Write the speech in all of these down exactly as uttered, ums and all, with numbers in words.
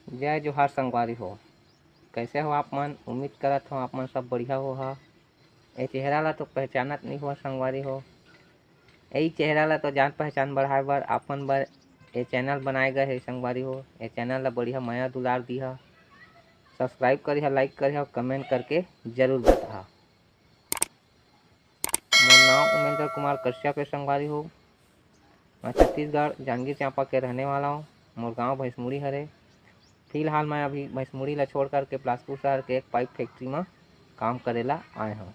जय जोहार संगवारी हो, कैसे हो आप मन? उम्मीद करत हो आप मन सब बढ़िया हो हा। ए चेहरा ला तो पहचानत नहीं हो संगवारी हो, यही चेहरा ला तो जान पहचान बढ़ाए बर आप मन बर ए चैनल बनाए गए हे संगवारी हो। ए चैनल ला बढ़िया मया दुलार दिहा, सब्सक्राइब करिहा, लाइक करिहा, कमेंट करके जरूर बताहा। मोर नाम उमेंद्र कुमार कश्यप हे संगवारी हो। मैं छत्तीसगढ़ जांजगीर चांपा के रहने वाला हूँ। मोर गांव भैंसमुड़ी हरे। फिलहाल मैं अभी भैंसमुड़ी ला छोड़ करके बिलासपुर शहर के एक पाइप फैक्ट्री में काम करे ला आए हूँ।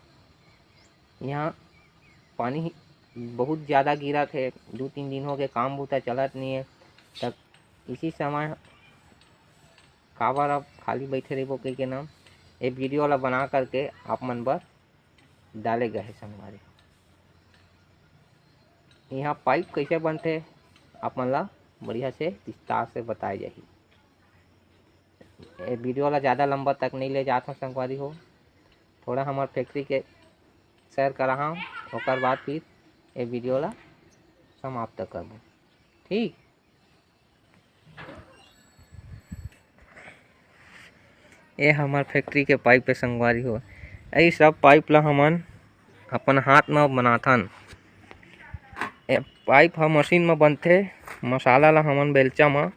यहाँ पानी बहुत ज़्यादा गिरत हे, दो तीन दिन हो गए, काम बूता चलत नहीं है। तब इसी समय काबर अब खाली बैठे रहिबो कहिके ना, ये वीडियो ला बना करके आप मन बर डाले गए हे संगवारी। यहाँ पाइप कैसे बनथे, आप मन ला बढ़िया से विस्तार से बताए जाही। ये वीडियो ला ज़्यादा लंबा तक नहीं ले जात हूँ संगवारी हो, थोड़ा हमार फैक्ट्री के सैर कराहूँ, ओकर बाद फिर ये वीडियो ला समाप्त करबो। ठीक, ये हमार फैक्ट्री के पाइप हे संगवारी हो। यही सब पाइप ला हमन अपन हाथ म बनाथन। ये पाइप ह मशीन म बनथे, मसाला ला हमन बेलचा म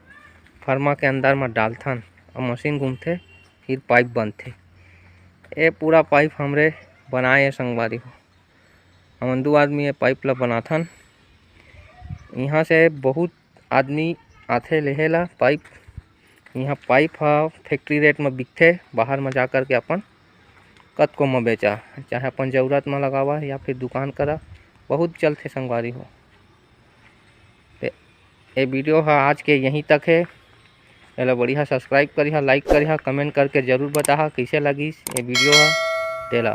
फरमा के अंदर म डालथन और मशीन घूमथे, फिर पाइप बनथे। ये पूरा पाइप हमरे बनाए हे संगवारी हो। हमन दू आदमी ये पाइप ला बनाथन। यहाँ से बहुत आदमी आथे लेहे ला पाइप। यहाँ पाइप ह फैक्ट्री रेट म बिकथे, बाहर म जा कर के अपन कतको म बेचा, चाहे अपन जरूरत म लगावा या फिर दुकान करा, बहुत चलथे संगवारी हो। ते ये वीडियो ह आज के यहीं तक हे। एला बढ़िया सब्सक्राइब करिहा, लाइक करिहा, कमेंट करके जरूर बताहा कैसे लगिस ये वीडियो ह तेला।